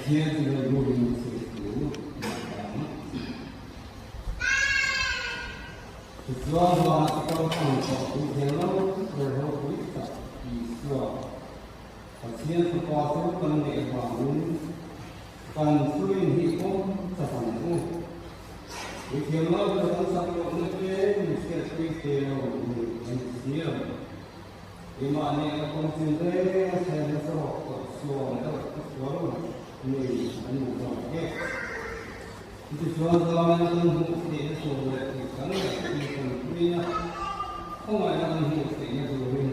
Pathian chu rilruin thil thu a ang. Tichuan vana sikal hmang tawh puithiam lo ber ropui tak Isua, Pathian Fapa chu kan neih avangin kan thurin hi awm tlat ang u. Puithiam lo ber kan sak lohna te min hriatpui thei lo ni an siam. Keimah nih a kawng chin reng a thlen nasa rawk tawh sual erawh ka sual nei an ni zawk e. Chutichuan zamin kan hmuh theihna tur leh tihchang leh thil kan puina khawngaihna kan hmuh theihna turin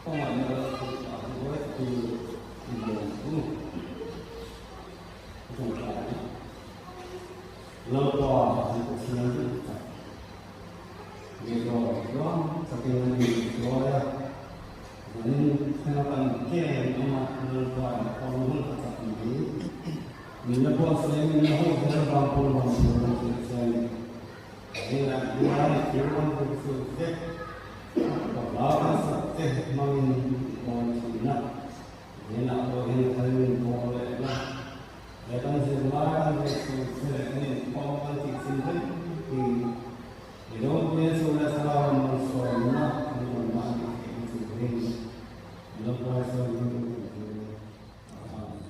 khawngaihna ral theih ah huai thil i lawm u. Ka tawngtai a. Lalpa an Pathian duh tak. Ngeihawm chuan chakin a ni hruai a, zanin thlenga kan ken awm a, Lalpa in a kawng hun a chak mai. Min la buatsaih min la ho zel vang pawn lawm tur an hrilh che a ni. Zingah hian thil an hrilh chu vek ka hlau an sak che hmangin i awn thin a, zinah pawh hian thal min pawl leh la. He kan zirlai kan hriat chu che leh kan inkhawm kan tih chin vek hi i ropui a chu leh thlarau in malsawmna kan rawn a nih theihna turin Lalpa chuan min duh kan thil a ang.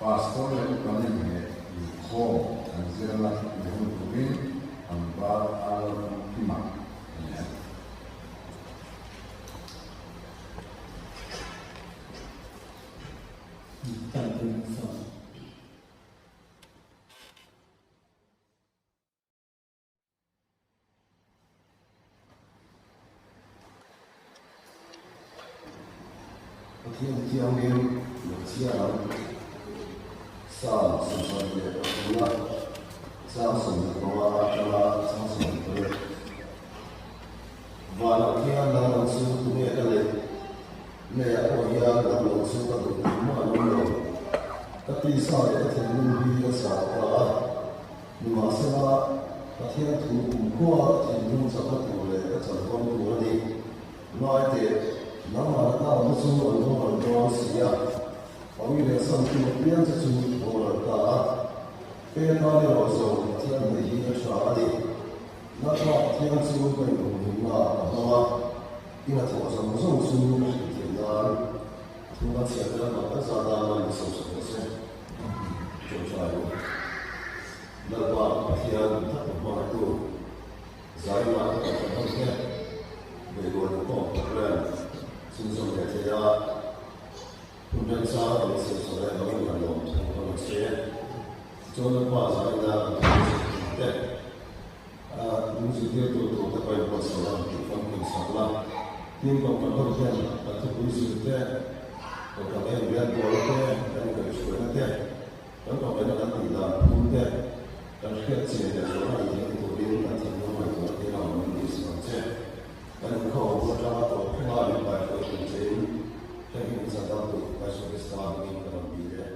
Pastor leh upa nen he inkhawm an zirna thupui hun turin an bar a lo him a ni a. Pathian thianghlim lo chhiar ang. Psalm 75 chang 15 atanga chang 18. Vanah khian nang lo chu tunge ka neih? Leiah pawh hian nang lo chu ka duh engmah an awm lo. Ka tisa leh ka thinlung hi a chau ta a. Nimahsela, Pathian thu kumkhua thinlung chakna tur leh ka chanvawm tur a ni. Ngai teh, nangmah la tâwkna chu an boral dawn si a, pawi leh samtu apiang che chu boral ta a. Kei atan erawh zawng Pathian hnaih hi a ṭha a ni. Lalpa Pathian chu ka inhumhimna ah ka hmang a, i hnathawh zawng zawng chu ka hrilh theih nan thu ka chhiat lamah ka zat a, min sawmsak rawh se. Ṭawngṭai u. Lalpa Pathian tak hmangaihtu Zaima ka kohhran ho te beihrual inkhawm program chhunzawm leh thei a, hun remchang a min siamchhuah leh lo in kan lawm thu ka rawn sawi e. Tichuan Lalpa Zaina kan thil zirtir te, min zirtirtu tur te pawhin buatsaih a tih famkim sak la. Tin, kohhran ho hian kan thupui zir te, kohhran en bial buaina te, kan inkaihhruaina te, Kan kohhranna kan tih dan phung te kan hriat chian leh zawhna nih theihna turin kan thinlung ngaihtuahna te lam min tihsak ang che. Kan inkhawm bul atanga tawp thlenga min paihruai tum chein heng hi min chhandam duh Isua Krista hmingin ka rawn ti e.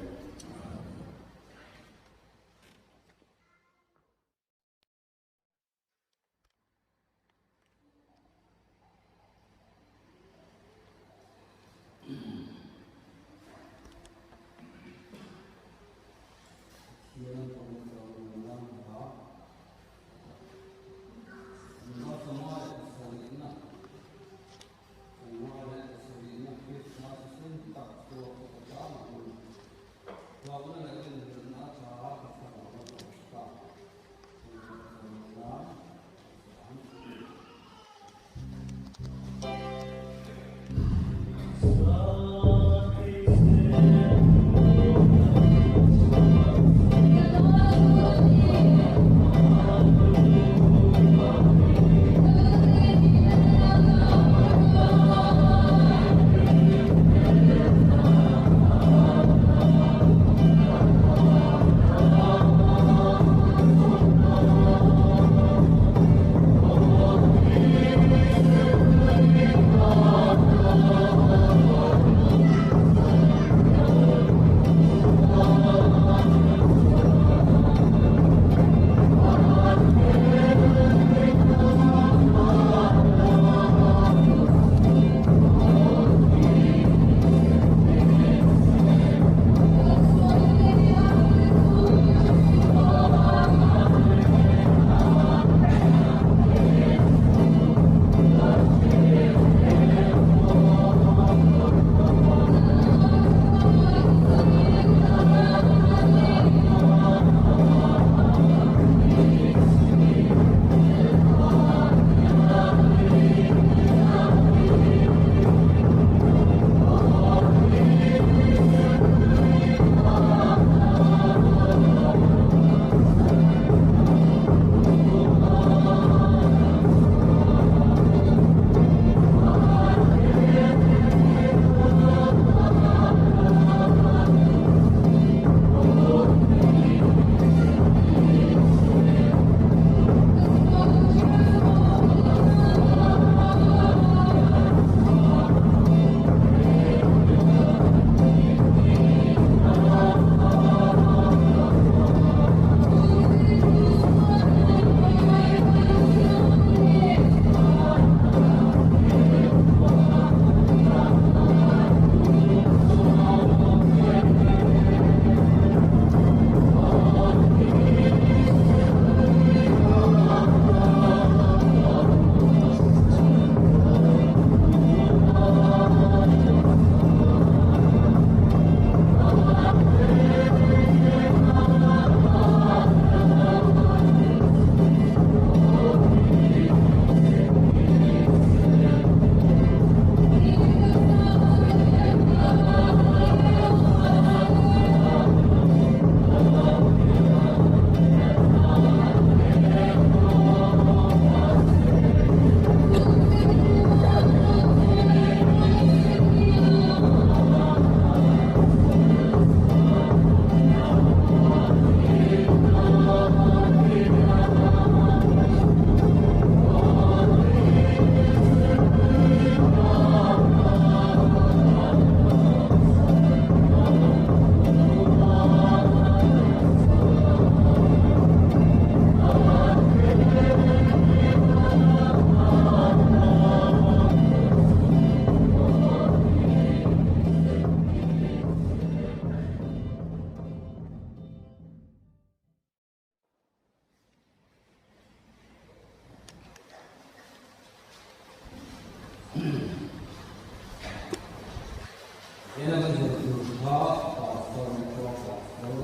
Hena kan zir tur kha Pastor Metro Pastor dah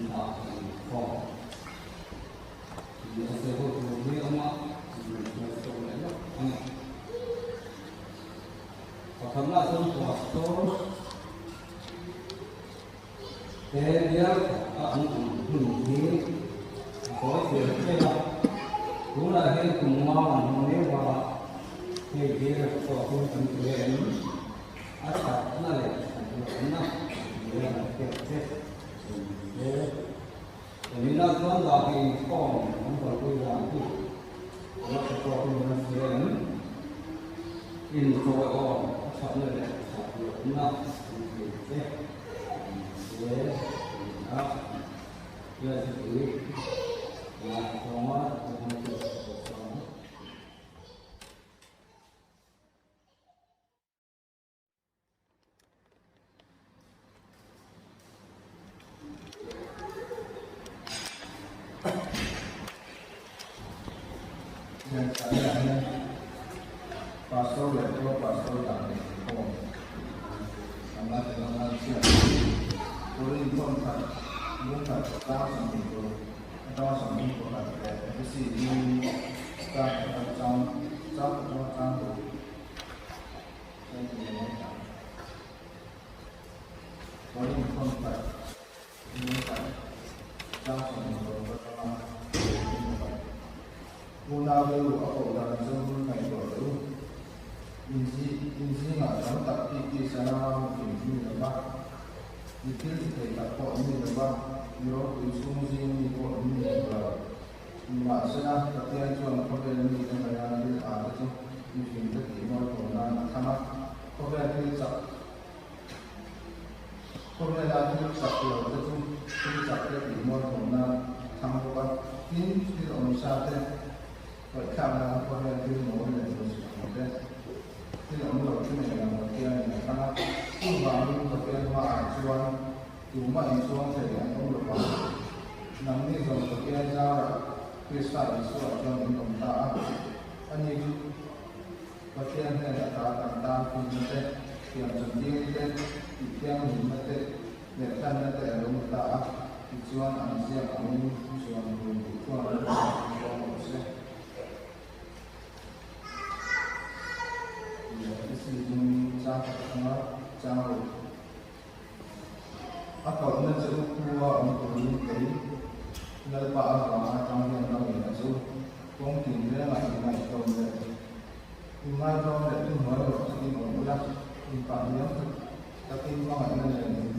inkhawm tih a sawi ho tur hi a awm a, zirtir tawh leh lawk a ni. Pakhatna chuan Pastor te bial khat a an awm hun hi a sawi fiah hle a, tunah hian kum nga an hmu mek a, hei hi tawkin kan ti em? A thatna leh that lohna nia kan hriat che awm se. Tunah chuan dah hi inkhawm an kalpui dan hi a la tha tawkin kan hria em? Insawiawm a thatna leh that lohna kan hriat che awm se tih a hriat pui ngaihtuahna a hmang chu a awm. Pastor leh Pro Pastor dan leh inkhawm an la ti dawn a chhiat tur inkhawm khat lung khat tlang 20 tur atanga 21 leh Efesi chang khat chang chang atanga chang ruk Unau u a koh dan chu ngaihtuah teh u. Inzingah tam tak tih tih sana mifing an ni lo va, mi thil ti thei tak pawh an ni lo va, mi ropui chhung zing mi pawh an ni hek lo. Nimahsela, Pathian chuan khawvel mite ngaia thil tha te chu mifingte tih mawi tawh nan a thlang a, khawvel thil chak khawvela thil chak lo te chu thil chak te tih mawi tawh nan a thlang bawk a, tin, thil awmsa te paihthlak nan khawvel thil mawl leh hmuhsit ang te, thil awm lo te nen ang Pathianin a thlang a, chuvangin Pathian hmaah chuan Tumah inchuang thei an awm lo vang. Nangni zawng Pathian zarah Krista Isua chuan in awm ta a. Ani chu Pathian hnen ata kan tan finna te, thiamchantirna te, tihthianghlimna te leh hlanna te a lo ni ta a. Tichuan an ziak angin chuan tur duh chuan lalpa chu chuang rawh se. Leh Efesi hming chang khat atanga chang ruk. A kohna che u khua awm turin kei Lalpa avanga atang hian ka ngen a chu kawng tin rengah inngaihtlawm leh inngaihtlawm leh thuhnuai rawh takin awm ula, inpahniam takin hmangaihna nen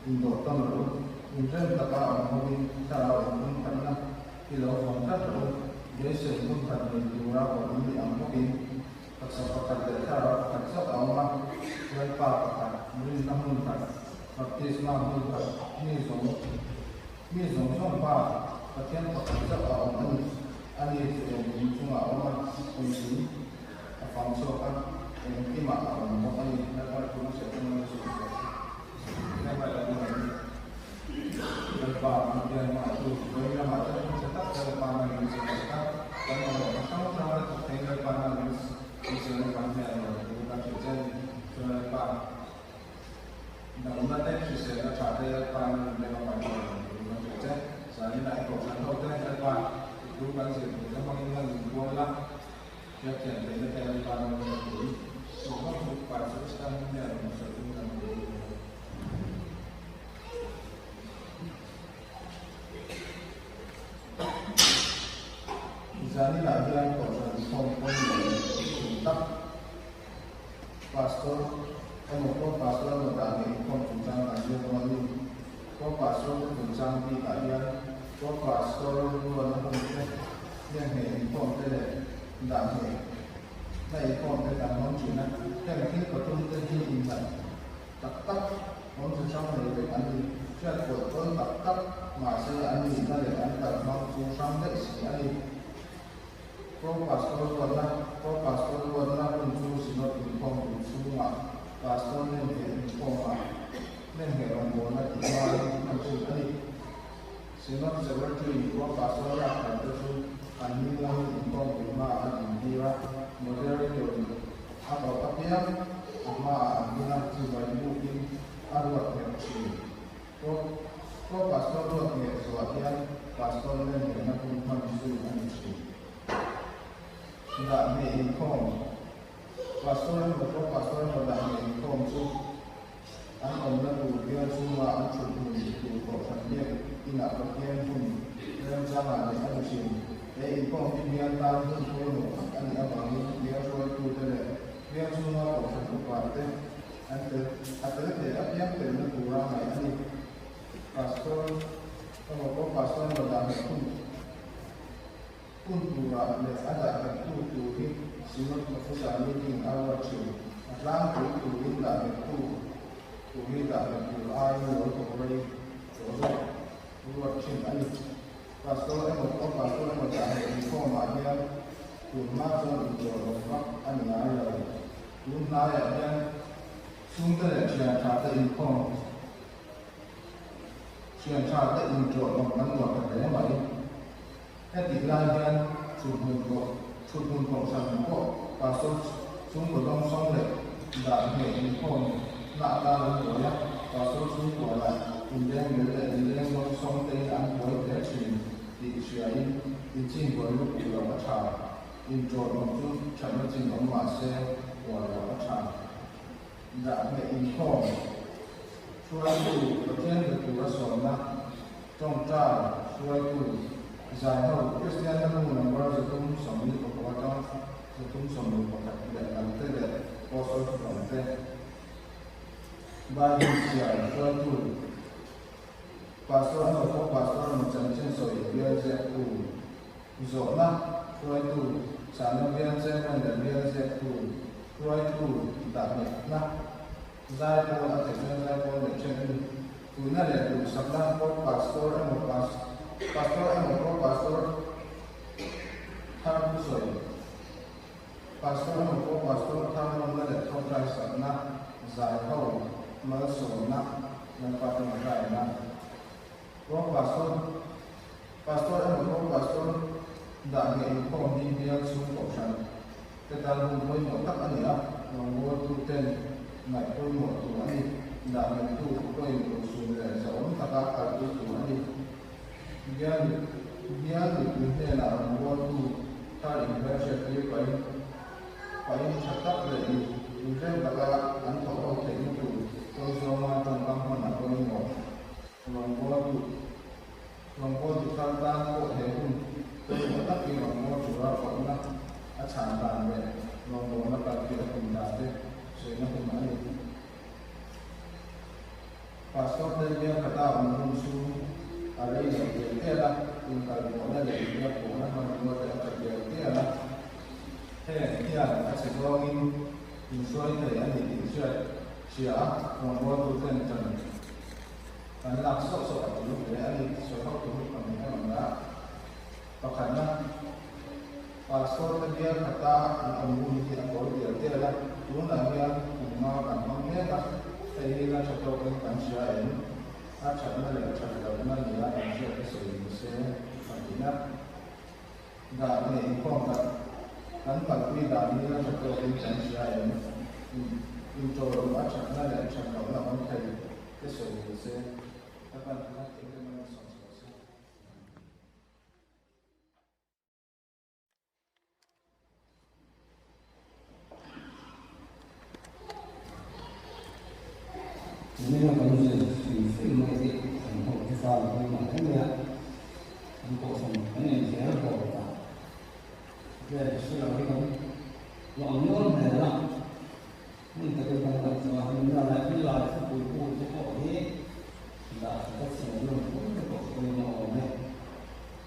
indawh tawn rawh u, inrem taka awm hovin thlarau inpumkhatna hi lo vawng tlat rawh u, beisei hun khat nei tura pawh in ni ang bawkin. Taksa pakhat leh thlarau pakhat chauh a awm a, Lalpa pakhat, rinna hmun khat, baptisma hmun khat, mi zawng mi zawng zawng Pa, Pathian pakhat chauh a awm a ni. Ani chu engkim chungah a awm a, engkim a fang chhuak a, engkimah a awm bawk a ni. Lalpa thu hmasa chu Moses in a sawi a ni. Lalpa Pathian hmangah chu vawi lamah te hmun tha tak Lalpa hmangin min siam sak a, kan mamawhna hrang hrang te thawk theiin Lalpa hmangin min siam a kan hmel lo thu kan hrilh che a ni. Chuan Lalpa damna te, hriselna tha te Lalpa hmangin min rem a kan hmel lo thu kan hrilh che. Zanin ah i kohhran ho te Lalpa i thu kan zir tur te hmangin lan min bual la, hriatthiam theihna te Lalpa hmangin min pui. Chu vang chu Pastor Stan hmel rawn sawi chu kan pui. Zaninah hian Kohhran khawm pawimawh leh thil tak Pastor emaw Pro Pastor emaw dah ngei inkhawm chungchang kan zir dawn a ni. Pro Pastor te chungchang bikah hian Pro Pastor rualna hun te, hlianghei inkhawm te leh dah ngei na inkhawm te kan hmang thin a. Heng thil pathum te hi inhnaih tak tak awmze hrang nei vek an ni. Hriat pawlh tawn tak tak mahse an nihna leh an kal hmang chu hrang daih si a ni. Pro Pastor ruatna, Pro Pastor ruatna hun chu Synod inkhawm tum chhungah Pastor nemngheh inkhawmah nemngheh rawngbawlna tih hmain hman thin a ni. Synod Secretary in Pro Pastor lak thar te chu an hming lamin inkhawm pui hmaah an intir a, Moderator in a koh apiang. a hmaah an ding a, chibai bukin a ruat nghet thin. Pro Pastor ruat nghet zuah hian Pastor nen hmehna hun hman zui a ni thin. Dah hmeh inkhawm, Pastor emaw Pro Pastor emaw dah hmeh inkhawm chu an awmna tur bial chhunga an thut hmun tur kohhran biak inah Pathian hun remchangah neih a ni thin. He inkhawm hi bial tan hun pawimawh tak a nih avangin bial hruaitute leh bial chhunga kohhran upate an tel a tel thei apiang telna tura ngaih a ni. Pastor emaw pawh Pastor emaw dah hmeh hun Hun turah leh a dah nghettu tur hi Synod Officer meeting a ruat thin. A tlangpui turin dah nghettu tur hi dah nghet tur aiin lo thawk rei tawh zawk ruat thin a ni. Pastor emaw pawh Pastor emaw dah nghet inkhawmah hian tun hma chuan inchawlawm vak a ni ngai lo. Tun hnaiah hian chhungte leh thian tha te inkhawm thian tha te inchawlawm kan uar ta hle mai. Hetih lai hian thuthmun pawh thuthmun kohhran pawh Pastor chhungkaw dawngsawng leh dah ngheh inkhawm na atan an buai a, Pastor chhungkua lah inleng mel leh inleng dawngsawng tein an buai hle thin tih hriain inchin buai lutuk lo a tha, inṭawlh awm chu thatna chin awm mah se uar loh a tha. Dah ngheh inkhawm hruaitu Pathian be tura sawmna Tawngtai hruaitu Zaiho Kristian hnu number 329 atang 321 leh lamte leh Apostle thupangte Bible chhiar hruaitu Pastor emaw pawh Pastor emaw chanchin sawi bial ziaktu Zawhna hruaitu Chahna bial chairman leh bial ziaktu hruaitu dahnehna Zaipawl a theih chuan zaipawl leh ṭhen a ni. Tuna leh duhsakna pawh pastor emaw pastor emaw pawh pastor thar thusawi pastor emaw pawh pastor thar nawmna leh tawngtai sakna zaiho malsawmna Lalpa tawngtaina pawh pastor pastor emaw pawh pastor dah ngei inkhawm hi bial chhung kohhran te tan hun pawimawh tak a ni a, rawngbawltuten ngaih pawimawh tur a ni. Dah nghettu pawhin urhsun leh zahawm taka kalpui tur a ni. Bial bial mipui hnenah rawngbawltu thar inhmelhriattir pahin pahin tha tak leh in inrem taka an thawh ho theihna tur pawi zawnga tawngkam hman a pawimawh. Rawngbawltu Rawngbawltu thar tan pawh he hun pawimawh tak hi rawngbâwl tura kohna a chhan dan leh rawngbâwlna kalpui a tum dan te sawina hun a ni. Pastor te bial khata awm hun chhung a rei loh tial tial a, inkalpawhna leh inbiakpawhna hmanrua te a tha tial tial a. Heng hian a chhe zawngin inhruai thei a ni tih hriat hria a rawngbâwltu ten ṭan Kan lak sawh sawh a tul hle a ni. Sawi ho tur hi pahnih a rawn dah. Pakhatna, Pastor te bial khata an awm hun hi a kawi tial tial a, tunah hian kum nga kan hmang mek a, hei hi la tha tawkin kan hria em? A thatna leh that lohna nia kan hriat te sawi ni se. Pahnihna, Dah leh inkhawm khat kan kalpui dan hi la tha tawkin kan hria em? Inṭawlawm a thatna leh that lohna awm thei te sawi ni se, ka pan kha eng emaw in sawm chhuah se. Nimin a kan zir hrim hrim mai hi kan ho te fal pawimawh hle mai a, kan kohhran kan inhel bawk ta. Vel hre lo hi kan hlawh nual hmel a, hmun takin kan ngaihtuah a, hmun lai hmun lai thupui bu te pawh hi dah that a chhiar nawn fo te pawh pawimawh awm e.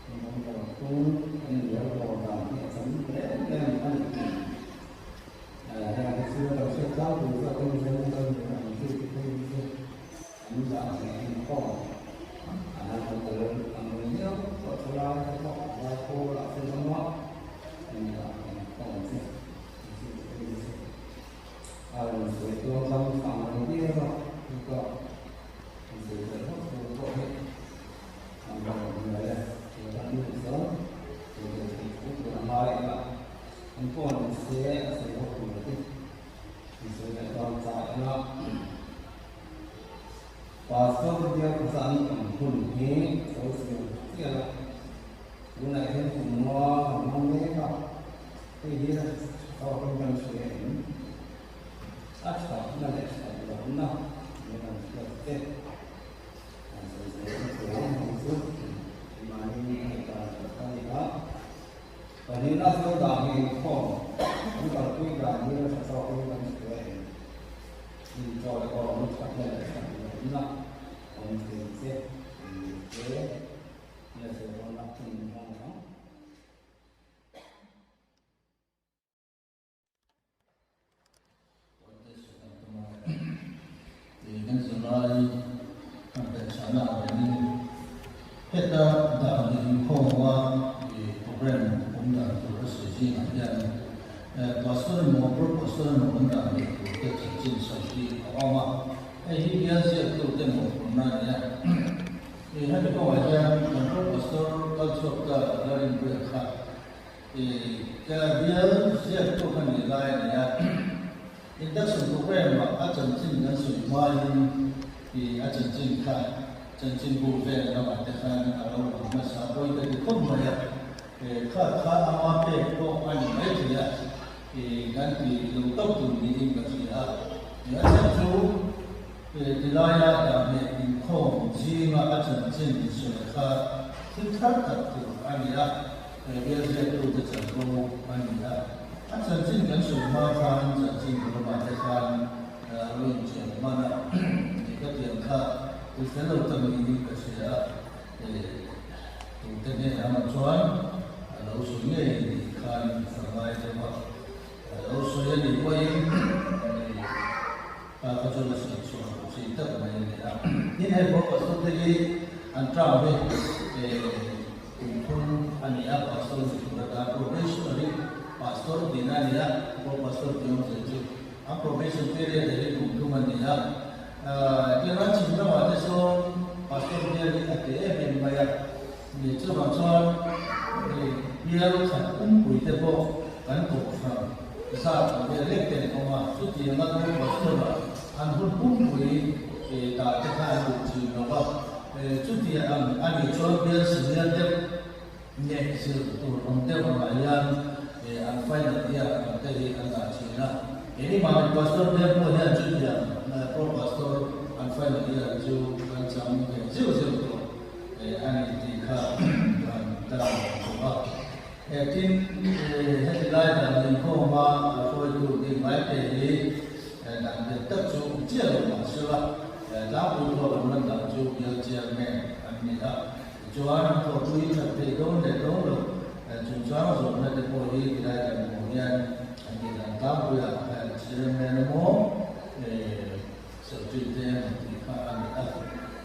Kan kalphung kan inhel bawk dan hi a tam hle em a ni. Heng hi chu kan hriat tlangpui zawk in general ni ang chi te phei hi chu an dah hneh in pawh an han kan tel ang viau pawh thalai te pawh vai pawl ah te awm a an dah hneh pawh ang chi ang chi te phei hi chu a rawn. Pastor bial khawsa an awm hun hi sawi siam chiah a, tunah hian kum nga kan hmang mek a, hei hi a tha tawkin kan hria em? A thatna leh that lohna nia kan hriat te kan sawi zel na thei ang hei chu mahni a intan that a ni a. Pahnihna sawi dan hi inkhawm kan kalpui dan hi a tha tawkin kan hria em? Inchawi awm thatna leh that lohna awm thei che ni se nia sawi dawnna hun hmang ang. Kan zirlai kan belhchhahna ah hianin heta dah leh inkhawma program awm dan tur a sawi zingah hian Pastor emaw Pro Pastor emaw awm dan leh tur te chanchin sawi hi a awm a, hei hi bial ziaktute mawhphurhna a ni a. Hemi kawngah hian kan Pro Pastor kal chhuak ta Larinpuia kha Ka bial ziak pawh kha nih lai a ni a, induction program ah a chanchin kan sawi hmain i a chanchin kha chanchinbu vel lamah te khan a lo lang hmasa a, pawi ka ti khawp mai a, kha kha ama pek pawh a ni maithei a, kan ti lo tawp tur niin ka hria a, a chhan chu tilaia dahmeh inkhawm zinga a chanchin sawi kha thil thar tak tur a ni a. He bial ziaktute chanvo a ni a, a chanchin kan sawi hma khan chanchin lamah te khan a lo inchian hman a, ih ka tiang kha ti fel lo tak niin ka hria a, tute hnenah erawh chuan a lo sawi ngei tih khan ka ngai deuh a, a lo sawi a nih pawhin kha kha chu la sawi chhuah loh chi tak mai a ni a. Tin, hei pawh pastor te hi an term hi Kum thum a ni a, Pastor ni tur ata probationary Pastor tihna a ni a, pro Pastor tih awmzia chu a probation period hi kum thum a ni a. Tirah chhim lamah te sawn Pastor bial hi a ti em em mai a, chuvang chuan bial khat pumpui te pawh kan kohhran zat ang vel lek te an awm a, chutianga pro Pastor ah an hun pumpui dah te kha an duh thin lo va. Chutia ang a nih chuan bial senior deuh nge zir tur awm deuh angah hian an final year ang te hi an dah thin a. Keini mahni pastor bial pawh hian chutiang pro pastor an final year chu kan chang ve zeuh zeuh tawh a ni tih kha kan tar bawk a. Tin, heti lai dan inkhawma hruaitu ding mai te hi dan nghet tak chu awm chiah lo mah sela, tlangpui pawh an lan dan chu bial chairman an ni a. Tichuan, an thawhpui that theih dawn leh dawn lo chungchang zawhna te pawh hi tilai dan hmuh hian an tih dan tlangpuiah chairman emaw secretary te emaw tih kha a ni a.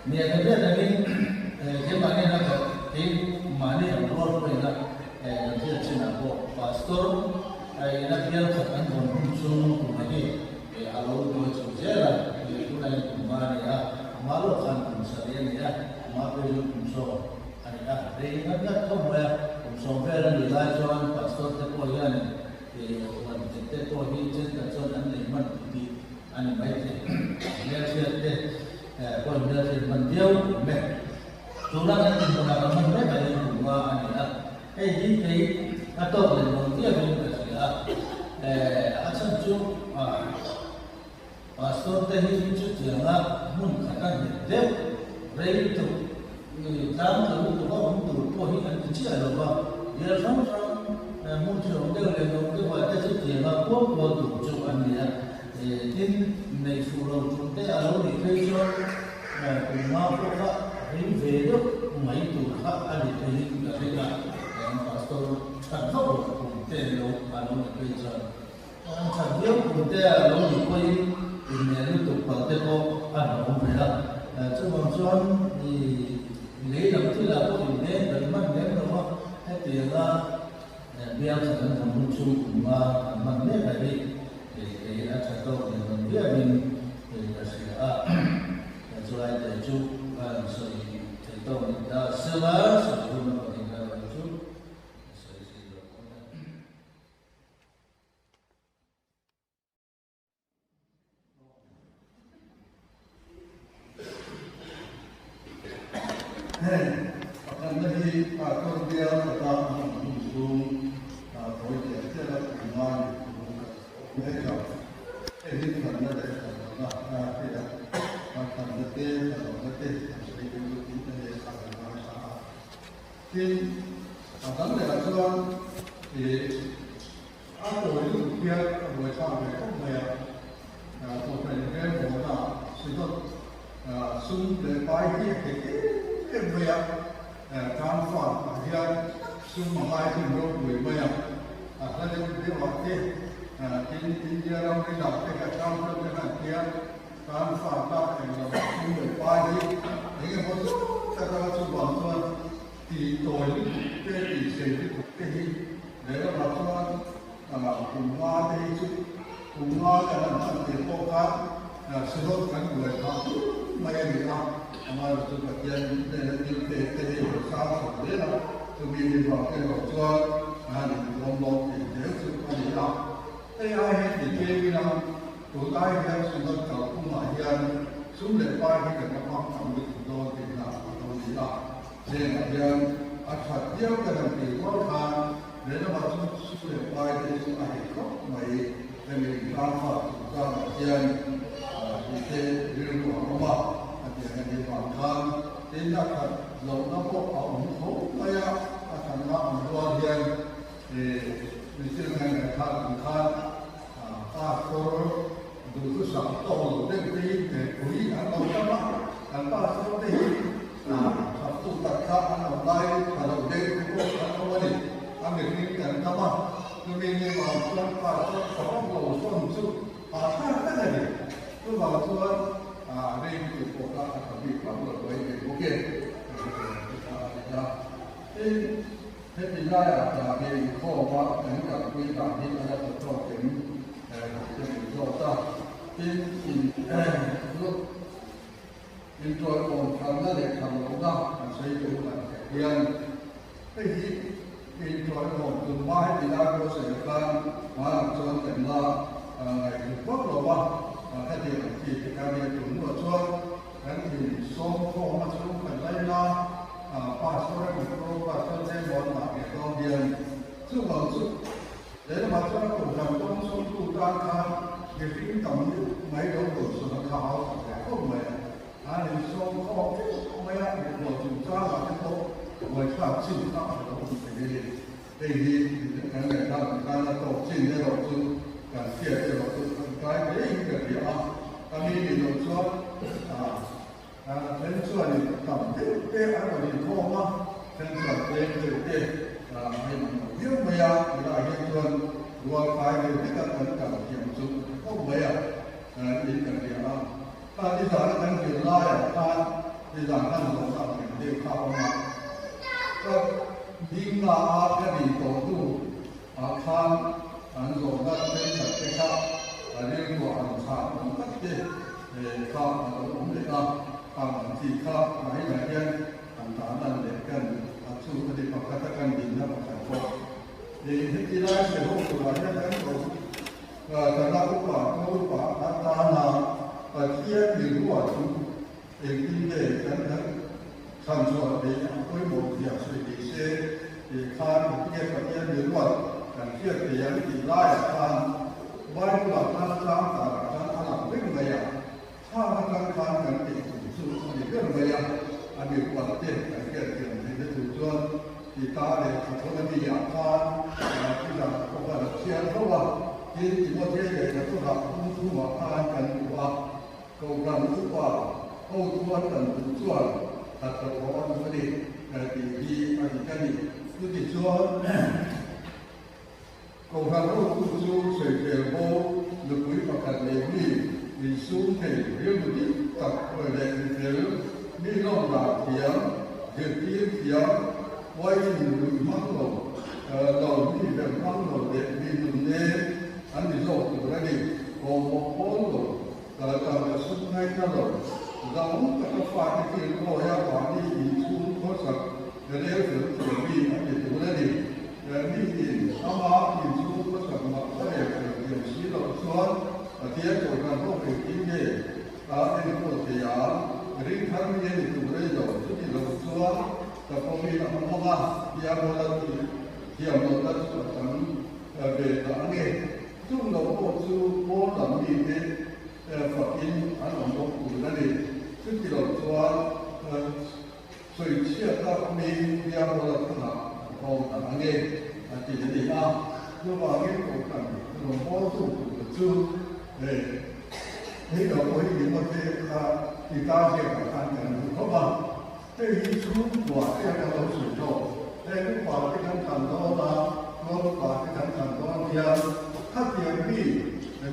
Nia ka hriat angin keimahni a ka keimahni ang rual pawhin a kan hriat chinah pawh pastor ina bial khat an vawn hun chu tumah hi a lo duai chho zel a, tunah hian kum va a ni a, amah lawk khan kum sarih a ni a, amah pawh hi kum sawm a ni a, rei ngat ngat khawp mai a, kum sawm vel a nih lai chuan pastor te pawh hian huan te pawh hi thenkhat chuan an nei hman tih a ni maithei, hmelhriat te pawh hmelhriat hman viau awm e. Tuna kan dinhmunah kan hman mek a hi kum nga a ni a, hei hi kei a tawk leh lo viauin ka hria a, a chhan chu Pastor te hi chutianga hmun khata nghet deuh rei lutuk tlang tla lutuk a awm tur pawh hi an ti chiah lo va, bial hrang hrang hmun hrehawm deuh leh nuam deuhah te chutianga kual kual tur chu an ni a, tin neih fuh lo tum te a lo nih phei chuan kum nga pawh kha rei ve deuh mai tur kha a ni theiin ka ring a, an pastor that vak loh kum te lo a lo ni phei chuan. An that viau kum te a lo nih pawhin inneih lutuk palh te pawh a hnawm ve a, chuvang chuan i lei lam thilah pawh inleng kan hman lem lo a, hetianga bial khat an vawn hun chu kum nga an hman mek a hi kei a tha tawk leh rawn viauin ka hria a, chulai te chu ka han sawi thei tawk ni ta sela sawi hun a pahnih erawh chu sawi zui lo awm e. Pastor bial taka an awm hun chhung tawi tial tial a kum nga ni kum kan mek a. Hei hi thanna leh thanlohna a hria a, thanna te thanlohna te an sawi deuh lutin a nia kha kan ngaithla a. Tin, a dang lehah chuan ih a tawi lutuk hian a buaithlak ve khawp mai a, Kohhran inrelbawlna Synod sum leh pai hi a thei em em mai a, tan far ah hian sum a ngai hun ropui mai a, a hla deuh deuh ah te tin India ram rinah te kha tan far te khan hian tan far ta englo sum leh pai hi eng emaw zawk tak a chuvang chuan ti tawi lutuk te ti sei lutuk te hi lehlamah chuan kum nga te hi chu kum nga kan han hman tir pawh khan Synod kan buai phah hlur mai a ni a, amaherawh chu Pathian hnena thil pek te hi a sang chho zel a, chumi ni vang te erawh chuan a han intlawm lawm thei zel chu a ni a. Hei ai hian ti tlem ila, tunlai hian Synod kalphungah hian sum leh pai hi kan la hmang tam lutuk dawn tihna a lo ni a, hengah hian a that viau kan han tih rual khan lehlamah chu sum leh pai te chu a hei khawp mai. Hemi intlangfak chungchangah hian tihte rilru a awm a, a tiang a nih vang khan tin a that lohna pawh a awm tho mai a, a thatna awm rual hian mihring hian ngaihthlak ang khan pastor duhthusam tawk lo deuh te hi hmehpui an lo tam a, kan pastor te hi thaptu tak kha an awm lai tha lo deuh te pawh an awm a ni, a mihring kan tam a. Chumi ni vang chuan pa chuan tha vak lo sawn chu a thlak vek a ni. Chuvang chuan rei lutuk pawh kha a tha bik vak lo mai ve bawk e tih kha a ni a. Tin, heti laiah hna hi inkhawm a kan kalpui dan hi a la tha tawk em tih te min zawt a. Tin, in intuaihawm thanna leh than lohna kan sawi tur dan theih hian hei hi Intuaihawm tun hma heti lai pawh sawi khan hmanah chuan kan la ngaihhlut vak lo va, hetiang ang chi te kha nia tun hnuah chuan kan in sawm khawm a chhung kan laina pastor emaw pro pastor te emaw an mah ve dawn hian chuvang chu lehlamah chuan a kohhran kawng sawmtu tan khan mihring tam mai lo dawhsawn a kha hau tak ve khawp mai a. An insawm khawm teuh mai a, mikhual chungchangah te pawh buaithlak chin kha a lo awm thei a ni. Hei hi kan ngaihdan ang tan a tawk chin erawh chu kan hriat erawh chu kan kai hlein ka hria a, a mi ni loh chuan then chuanin tam deuh te an rawn inkhawm a, then chuan tlem deuh te a inang lo viau mai a, tilai hian chuan rual kai deuh hlek a kan kal thiam chu a tha khawp mai a, in ka hria a. Kha nizana kan zir laiah khan nizan khan zawhna ang reng deuh kha a awm a, ka dingna a ka din tawh hnu ah khan an zawhna thenkhat te kha a rilruah an chhan awm tak te kha a lo awm leh a, khang ang chi kha nahinah hian an tan an leh kan a chu a ni pakhat a kan dinna pakhat pawh heti lai sawi ho turah hian kan ko Kana upa ka upa atana Pathian mi ruah chu engtin nge kan han chhan chhuah theih a pawimawh zia sawi thei se tih khan engtinge Pathian mi ruat kan hriat thei ang tih laiah khan Bible ah khan chang tarah khan a lang vek mai a, khang atang khan kan tih tur chu a ni ber mai a, a mi ruat te kan hriat thiam theihna tur chuan Tita leh Thathona mi ah khan Tizan pawh khan a chhiar fo a, tin Timothea leh Thathona hung chhungah khan kan duh a, Kohhran upa ho chuan kan duh chuan Thathawthaw a duh a ni tih hi a dik a ni. Chutichuan Kohhran hotu chu sawifial bo nupui pakhat leh mi insum thei rilru dik tak leh mifel, mi lawm dan thiam, zirtir thiam, uaiin nuih hmang lo, lo mi rem hmang lo leh mi nun nem an ni zawk tur a ni. Kawmawh pawl lo, tangka sum ngaihna lo, zahawm taka fate kil kawia mahni inchhung khawsak rel fel thiam mi an ni tur a ni. Miin ama inchhung khawsak mah a rel fel thiam si loh chuan Pathian Kohhran ho engtin nge a enkawl thei ang? Ring thar mi a ni tur a ni lo. Chuti lo chuan ka pawm. fakin a awm ang a, diabola tih thiam lohna chu a chang ve ta ang e. Chung lo pawh chu pawn lam mite fakin an awm bawk tur a ni. Chuti lo chuan sawichhiatna mi diabola thangah an awm ta ang e, a ti a ni a. Chuvangin kohhran rawngbawltu tur chu hei hei lo pawh hi Timote kha Tita ziakah khan kan hmu khawp a. Hei hi chhungkua te an lo sawi tawh. Heng upa te kan thlan dawn a, tual upa te kan thlan dawn hian khatiang mi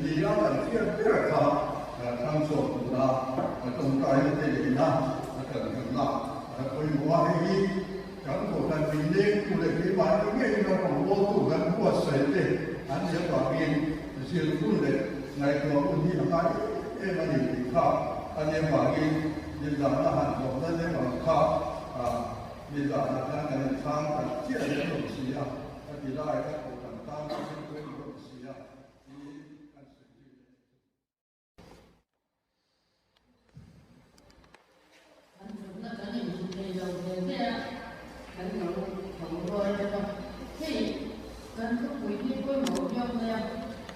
nia kan hriat ber kha thlang chhuak tura tawngtaina te leh ina kan kan lak a pawimawh a. Hei hi kan kohhran min lengtu leh keimahni ngeiin rawngbawltu kan buatsaih te an nih avangin zir hun leh ngaihtuah hun hi a ngai em em a ni tih kha a nih avangin Nizana han hlawhna deuh ang kha nizana khan kan inchhang tak chiah lem lo si a, ka ti lai ka koh kan tan chu thil pawimawh lo si a tiin kan sawi zui leh chu. Kan thutna kan inhmu thei lo ve ve a, kan lo tho rual deuh a. Hei kan thupui hi pawimawh viau mai a,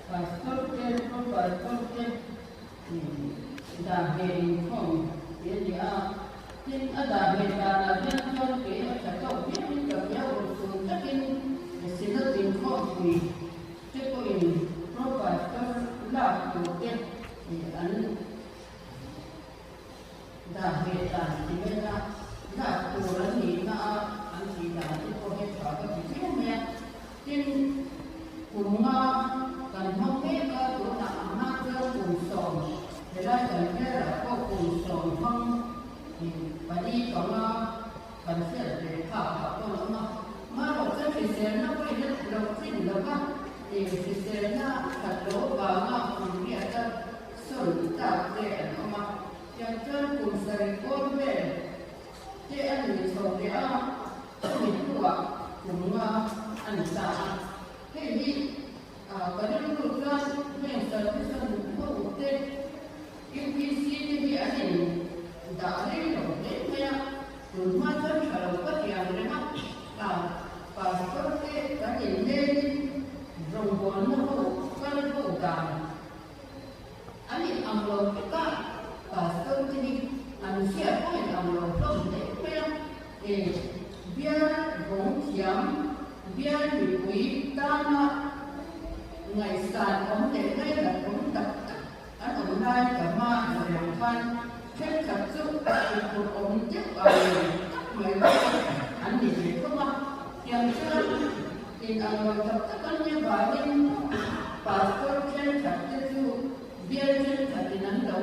Pastor te, Pro Pastor te, Dah ve inkhawm tih a ni a, tin a dah ve danah hian chuan kei a tha tawk viauin ka hria urhsun takin Synod inkhawmpui te pawhin Pro Pastor lak tur te an dah ve dan ti vela lak tur an nihna a an tih dan te pawh hi tha ka ti viau mai a, tin kum nga kan hmang mek a, tunah a hma chuan kum sawm helai kan hmerah pawh kum sawm hmang pali panga kan hriat ve phak ah pawh an awm a, marawh chuan hriselna pawhin a lo tlin lo va, hriselna that loh avanga kum riat a Sawn tak te an awm a, tiang chuan kum sarih pawn vel te a ni chho leh a, chumi hnuah kum nga a ni ta a. Hei hi ka rilru chuan heng salvation ho te, UPC te hi an in dah rei lo hle mai a, tun hma chuan tha lo ka ti ang reng a, pastor te kan in lengin rawngbawlna ho kal ho dan An in ang lo vek a, pastor te hi an hriat pawh in ang lo hlawm hle mai a, e bial vawng thiam, bial mipui tana ngaihsan awm leh ngainat awm tak tak an awm lai ka hma in reng khan thenkhat chu inphurh awm deuh ang reng tak mai pawh an ni ve khawp a, tiang chuan In ang lo tak tak an nia vangin pastor thenkhat te chu bial thenkhatin an lo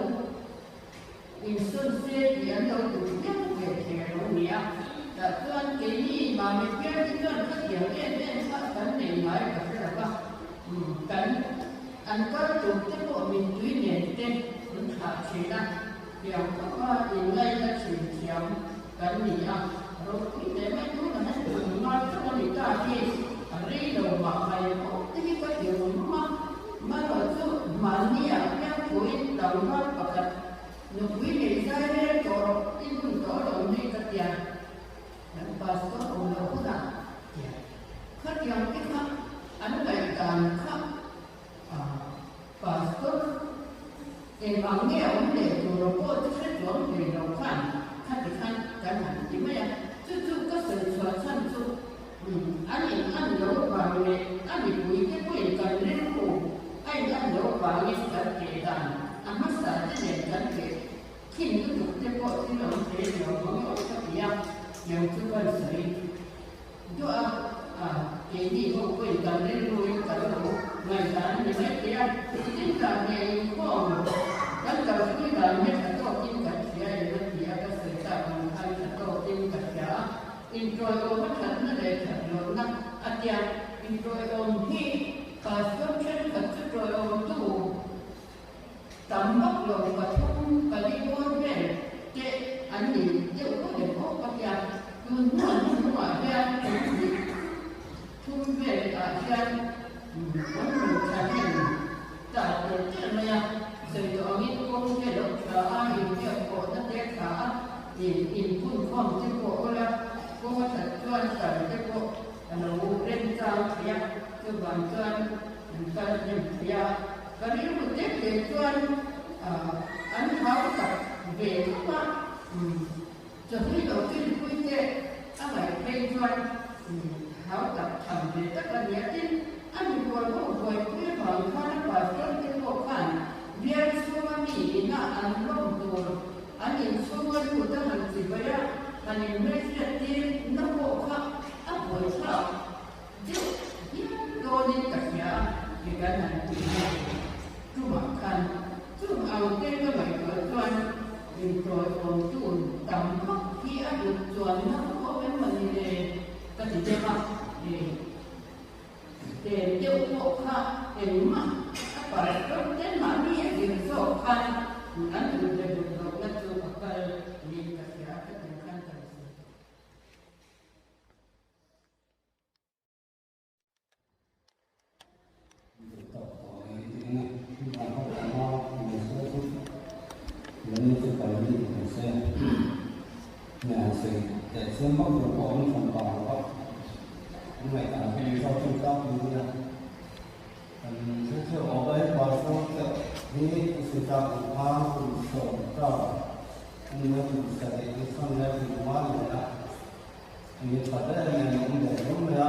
insawn se tih an lo duh viau ve kher lo nia. Tah chuan keini mami piar te chuan khatiang em em kha kan nei ngai ka hre lo va, kan an kal tur te pawh mittui nen te an thlah thin a, tiang khawpa inngaihna thin thiam Kan ni a, ropui hle mai tun a han tum ngai chauh a ni ta hi a rei lo mah mai pawh te hi ka ti rum rum a, marawh chu mahni ah piang thuin tlangval pakhat nupui nei zai rel tawh rawh i hun tawh lo ni ka tia, kan pastor awm loh hunah tia khatiang te kha an ngaihdan kha Pastor, eng ang nge a awm leh tur aw pawh chu hre chuang thei lo khan khati khan kan han ti mai a, chu chu ka sawi chhuah chhan chu an in an lo vang leh a mipui te pawhin kan rilru a in an lo vangin kan keh dan a hmasa te nen kan keh thin lutuk te pawh thil awm thei lo ang aw ka ti a, tiang chu kan sawi. Duah a, keini ho pawhin kan rilruin kan lo ngaihdan a ni mai thei a, tin dan nge inkhawm kan kalpui dan hi tha tawkin kan hria em a ti a, ka sawi tak ang khan tha tawkin ka hria a, intawiawm a thatna leh that lohna a tia, intawiawm hi pastor thenkhat chu tawiawmtu tam vak lo pathum pali dawn vel te an ni deuh pawh em aw ka tia, tun hnuan hnuah hian thil thum vel ah hian an rawn tha hnem ta tel tel mai a, sawi tawh angin kawng te lo tha a, inbiak pawhna te tha a, inphunkhawm te pawh awla. Kawng a that chuan kal te pawh a lo remchang thei a, chuvang chuan an kal hnem thei a. Ka rilru tek tek chuan an hau tak ve khawp a, chawhlui lo kilpui te a ngaih phei chuan hau tak tham ve tak a nia. Tin, a mikhual ho buaipui avang khan a pastor te pawh khan bial chhunga mi ina an lawm tur An inchhunga lut a han ti bai a, han inhmelhriat tir na pawh kha a buaithlak deuh hial dawnin ka hria a, ti kan han tih na tumah khan chung ang te ka ngaihtuah chuan intawiawm tur tam vak hi a hlut chuan na pawh em mawni le ka ti deuh a, Tlem deuh pawh kha engmah a parh hlawm te mahni a zir zawk khan an duh leh duh lohna chu a kal niin ka hria a, ka tin khan ka la sawi tawh. Duh tawk tawh mai tiin a van ho tam a, Mahse chu Lani chu kal ni tih se hmel sawi teh chiam vak tur pawh awm hran pah lo a, an ngaihdan hi Mizo chu tlak pui nia. Kan thil theuh awm a, he pastor te hi a sawi tlak ang khan kum 10 ta a ni a, kum 7 hi chuan leh kum 5 a ni a, ni tha ber em em a awm ve hlawm mai a.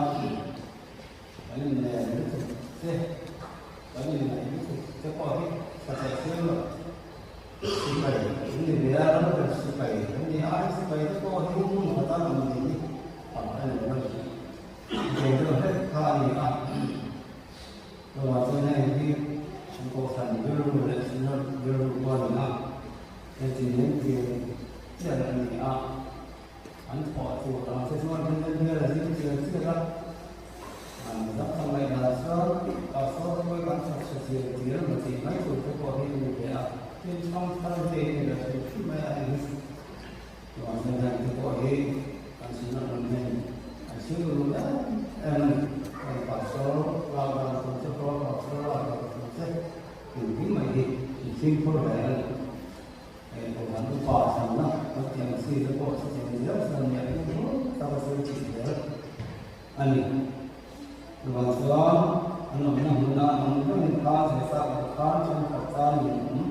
Kan inlem lutuk che, kan inngaih lutuk te pawh hi tha thei chiang lo. Sipai an ni ve a, ram ber sipai an ni a, an sipai te pawh hi hmun khat a awm ni hi tam a ni lo. Ve deuh hlek kha a ni a, chuvang chuan heng hi an kohhran rilru leh synod rilru pawh a ni a, heti mai chian chian a ni a. An thawh tur ang che chuan kan la bial a zing chial chial a, an dang tak ngaih dan chuan pastor pawh kan chhak chhe chial chial maw tih mai tur te pawh hi a ni ve a, tin thang thar ve i ni lo hrim hrim mai a ni. Chuan heng te pawh hi kan sinah rawn hnen an sil ru em em a ni. Heng pastor lak dan tur che pawh pastor lak dan tur che engkim mai hi i fimkhur hle a ni. Hei Kohhran upa thlanna kan tih ang chi te pawh chutiang zel chuan nia in hur tak a thil tih zel a ni. Chuvang chuan an awmna hmuna an awm rengin khan thei sak loh khan thenkhat tan in awm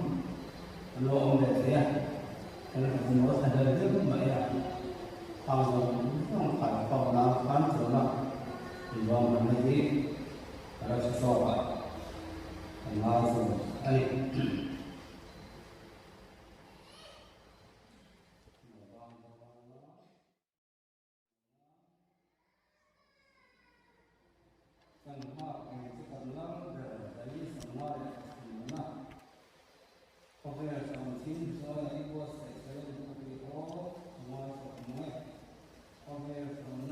an lo awm ve thei a, thenkhat in lo thlahlel deuh mai a, khang zawng zawng khai khawm nan khan tuna inruahmanna hi a la tha zawk a, kan ngai thung a ni. Kan hak eng chu kan lal ber daih samna leh thimna khawvel cham thin chuan a i buatsaih fel ang ka tih aw a ngai tawh ang e. Khawvel cham.